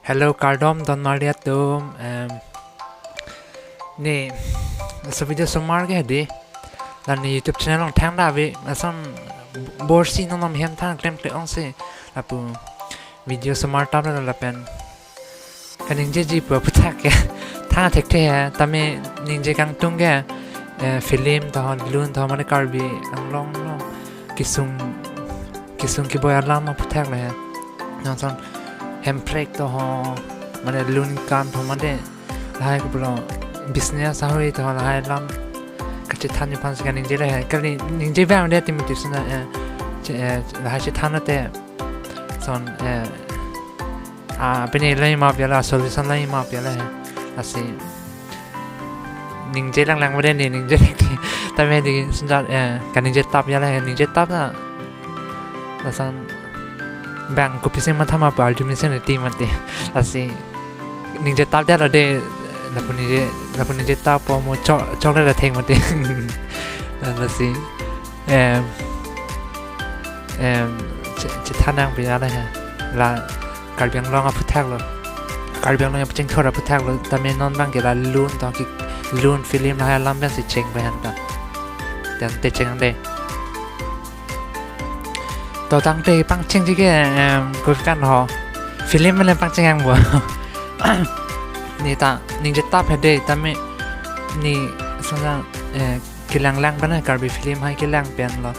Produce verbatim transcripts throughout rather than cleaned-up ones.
Hello, kardom don marli atum. Em, ne, laso video osomar ke hedi. La ne YouTube channel along thangta ave, lason borsi non non hem thang klemkle ongsi. Lapu video osomar tap la lapen kaningjeji pu aphuthak ke thang thekthe he, tame ningje kangtung ke, eh, film to ho, lun to ho, mane Karbi Anglong along kesung, kesung keboi alam aphuthak le he. Nangson Hemprek to ho, mane lun kan to ho, mane lahai kopilo business ahoi to ho, lahai alam kachethanji aphansi kaningje le he. Kali ningje bang de tim tim suna, eh, che-, eh, lahai chethan te son, eh, ah, pini lahai ma piala, solution lahai ma piala he. Lasi ningje lang lang bade ne, ningje lang ti. Tame di sunda, eh, kaningje tap ya le, ningje tap na. Lason bang kopisi matha ma pa arju mesen ti mate. Lasi ningje tap dia lo de, lapu ningje, lapu ningje tap po mo chok, chok le la theng mate. Lasi, em, em, che, chethan nang piala he. La Karbi Anglong aphuthak lo. Karbi Anglong aphuthak lo. Tame non bang ke la lun to ki, lun film lahai alam pensi cheng pen ta. Dan te cheng de. To tangte pangchengji ke, em, kopi kan ho. Film mane pangcheng ang bo. Ne ta ningje tap hedi, tame ne sunda, eh, kelang lang pen, Karbi film hai kelang pen lo.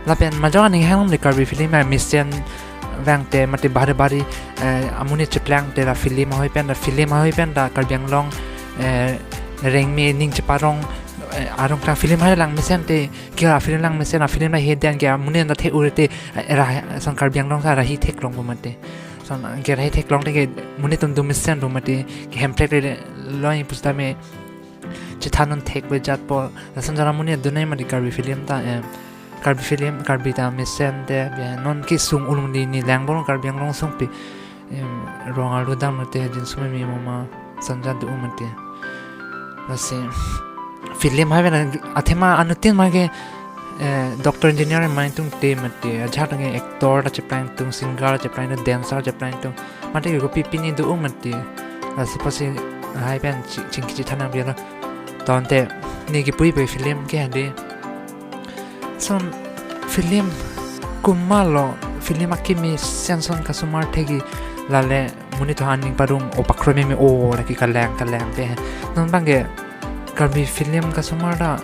Lapen majok aning hang de Karbi film hai mesen vangte mate bari bari, eh, amonit cheplang te la film ahoi pen, la film ahoi pen la Karbi Anglong, eh, rengme ning cheparong, eh, arong klang film hai lang mesen te, ke film lang mesen, a film la he dan ke amonit ta thek-ur te, eh, ra son Karbi Anglong ta rahi theklong bo mate. Son ke rahi theklong te ke monit atum do mesen bo mate, ke Hemprek le lo pusitame chethan non thek be jat po, lason jara monit do nai mate Karbi film ta, em, Karbi film, Karbi ta mesen te, be non kesung ulum di ne lang bo Karbi Anglong sungpi, em, rong alu dam mate, jin sumai mi mama, sanja do mate. Lasi film hai pen athema anuttin ma ke, eh, doctor engineer mai tung te mate, ajat nge actor ta cheplang tung, singer cheplang tung, dancer cheplang tung. Mate ke kopi pini do mate. Lasi pusi hai pen chi-, chingki chethan nang piala. Tangte ne kipu-i pe film ke hedi. Son film komat lo, film akimi senson kasomar thekji, lale monit to aning parong o pakroi meme o lake kalang kalang te. Non bang ke Karbi film kasomar ta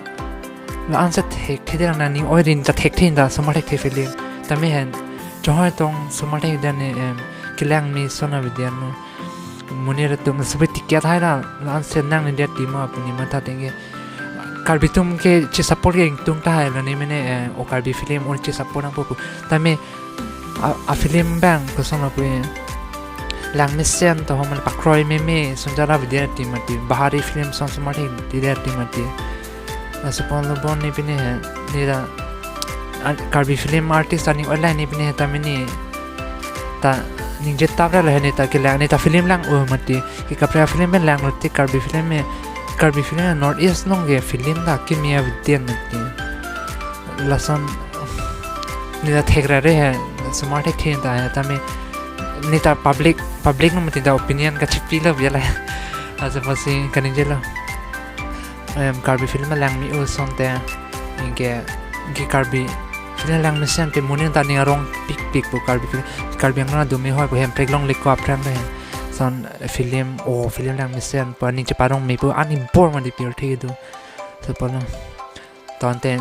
la-ansi thekthe de na, ne oi rin ta thekthe ta somar thekthe film. Tame hen chohoi tong somar thekthe ne, em, kelang mesen avidya no. Monit atum sebi ticket hai la, la-ansi nang ne dia tima pu ne matha tengke. Karbi atum ke che support ke ingtung tahai lo ne mene, eh, o Karbi film o che support nangpo pu. Tame a, a film bang koson lo pu, eh, lang mesen to ho mane pakroi meme, sonjara avidya ti mati, bahari film son somar thekji dia ti mati. Laso pon lo bon ne pine he, ne ta, a, Karbi film artist aning online ne pine he tame ne ta ningje tap ra lo he, ne ta kelang, ne ta film lang o mati. Ke kaprek film pen lang lo te Karbi film me, Karbi film North East along ke film ta kimi avidya mati. Lason ne ta thek ra re he, somar thekthe ta he tame ne ta public, public no mati ta opinion kachipi lo biala. Laso pusi kaningje lo. Em, Karbi film lang mi u sonte, ingke, ingke Karbi film lang mesen te monit ta ning arong pikpik pu Karbi film, Karbi Anglong do me hoi pu Hemprek longle ko aphrang re. Son film, o film lang mesen pu aning cheparong me pu ani bor mati pir thek do. Laso pon lo. Tangte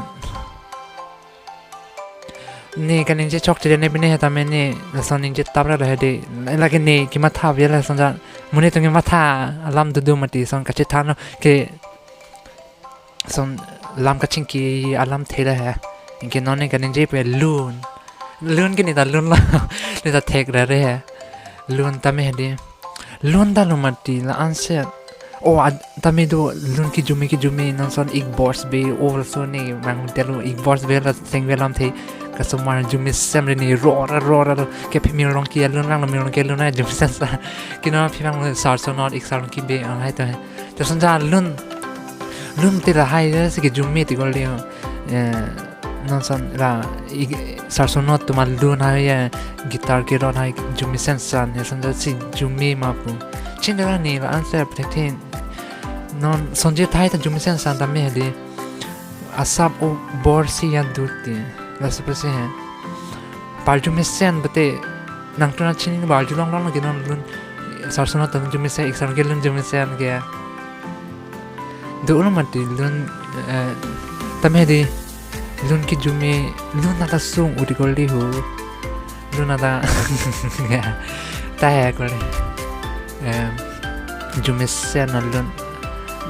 ne kaningje chokche ne pine he tame ne lason ningje tap ra lo he de. Lake ne kematha biala, lason ja monit atum kematha alam do do mati, son kachethan lo ke son lam kachingki alam thela he. Ingke non ne kaningje pu lun. Lun ke ne ta lun lo. Ne ta thek ra re he. Lun tame he de. Lun ta lo mati la-ansi. O, ad-, tame do lun kejumi kejumi, non son ik bors be also ne mang te lo, ik bors be la seng be lamthe kasomar jumi sem re ne ro ra ro ra lo. Ke phi Mirong ke lun lang lo, Mirong ke lun na jumi sem sa. Ke non phi mang sar so non ik sar ki be ang hai to he. To son ja lun, lun te lahai si kejumi ti ko le. Eh, non son la ik Sarsono atum alun hai, eh, guitar kerot hai arjumesen san, eh, sonja si arjume ma pu. Chinidela ne la-an si apthekthe. Non Sonjit Thai ta arjumesen san tame hedi. Asap o bor si ya dut ti. Laso pusi he. Parjumesen bete nangtum nangchini ba arjulong long lagi non lun. Sarsono atum arjumesen, ik sarke lun arjumesen ke. Do ulo mati lun, eh, tame hedi. Lun ke arjume, lun nata sung uri koli ho. Lun nata, ya, ta he koli. Em, arjumesen alun.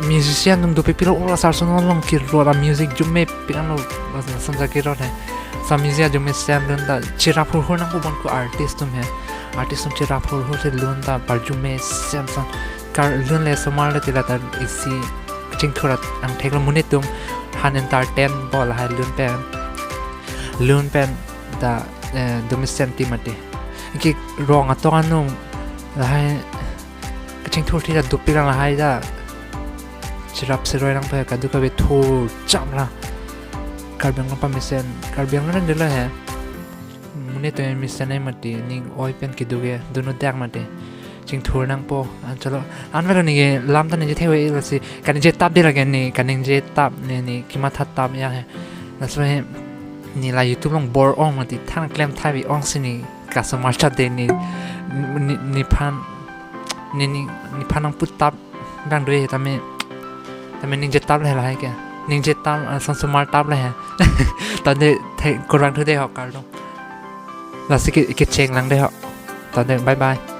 Musician atum dopik pilo, ula Sarsono along kerot a music arjume pik an lo, la sonja kerot he. Sa music arjumesen alun ta cherap hurhur nangpo, bonta artist atum he. Artist atum cherap hurhur si lun ta parjumesen san. Kar lun le osomar le tila ta isi kachingthur angthek lo, monit atum han entertain bol hai lun pen. Lun pen ta, eh, arjumesen ti mati. Ke rong atok anung lahai kachingthur ti ta dopik lang lahai ta. Cherap cheroi nangpo he, kadokave thur cham la. Karbi Anglong pamesen, Karbi Anglong delo he. Monit atum mesen ai mati, ning oi pen kedo ke, dono dak mati. Chingthur nangpo, an cholo. Anvelo ne ke lam ta ningje thek ave lasi, kaningje tap dela ke ne, kaningje tap ne, ne kematha tap ya he. Laso he, ne la YouTube along bor ong mati, thang klem thai ave ong si ne, ka osomar chot de ne, ne, nephan, ne, ne, nephan nangpu tap, bang do he tame, tame ningje tap le he lahai ke. Ningje tap, ah, son osomar tap le he. Tande, the, kurang thu de ho kardom. Lasi ke, kecheng lang de ho. Tande, bye bye.